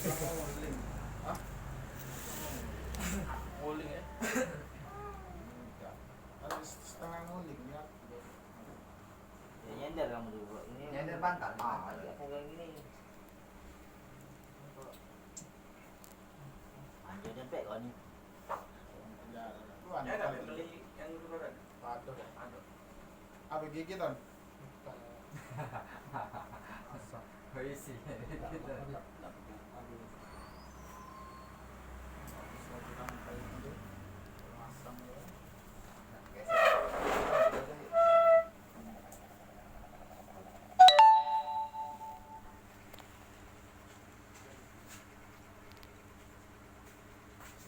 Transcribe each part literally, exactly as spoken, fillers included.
Nguling. Hah? Nguling, ya? Enggak. Harus setengah nguling, ya. Ya, nyender kamu dulu, Bro. Ini nyender pantat, ah, pantat. Agak pegang gini. Anjir, nyampe kau ni. Ya, lu anu. Ya, ada beli yang dulu kan? Waduh. Ada. Apa gigi, Ton? Bukan. Asam. Berisi. Habis. Habis lagi kan kayak gitu. Masam ya.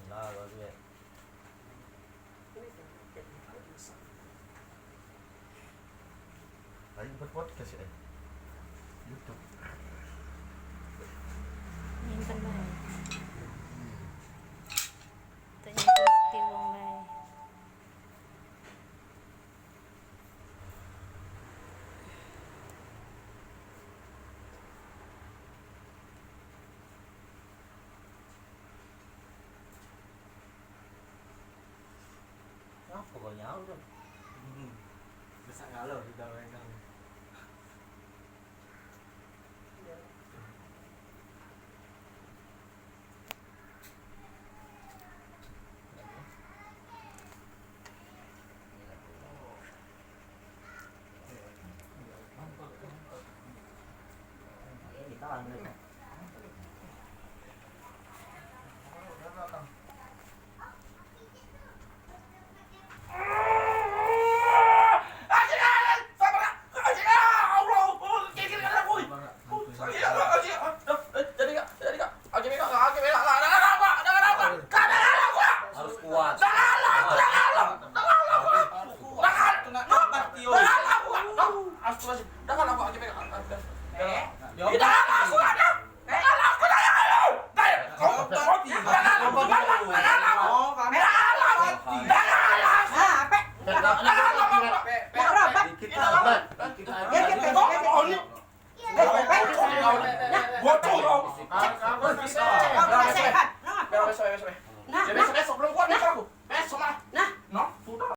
Lah, bagus ya. Ayo buat podcast ya. YouTube. Nyimpen bae. Tanya bukti wong bae. Apa kau nyaut tu? Hmm. Besak ngalo sudah main kau. Harus kuat.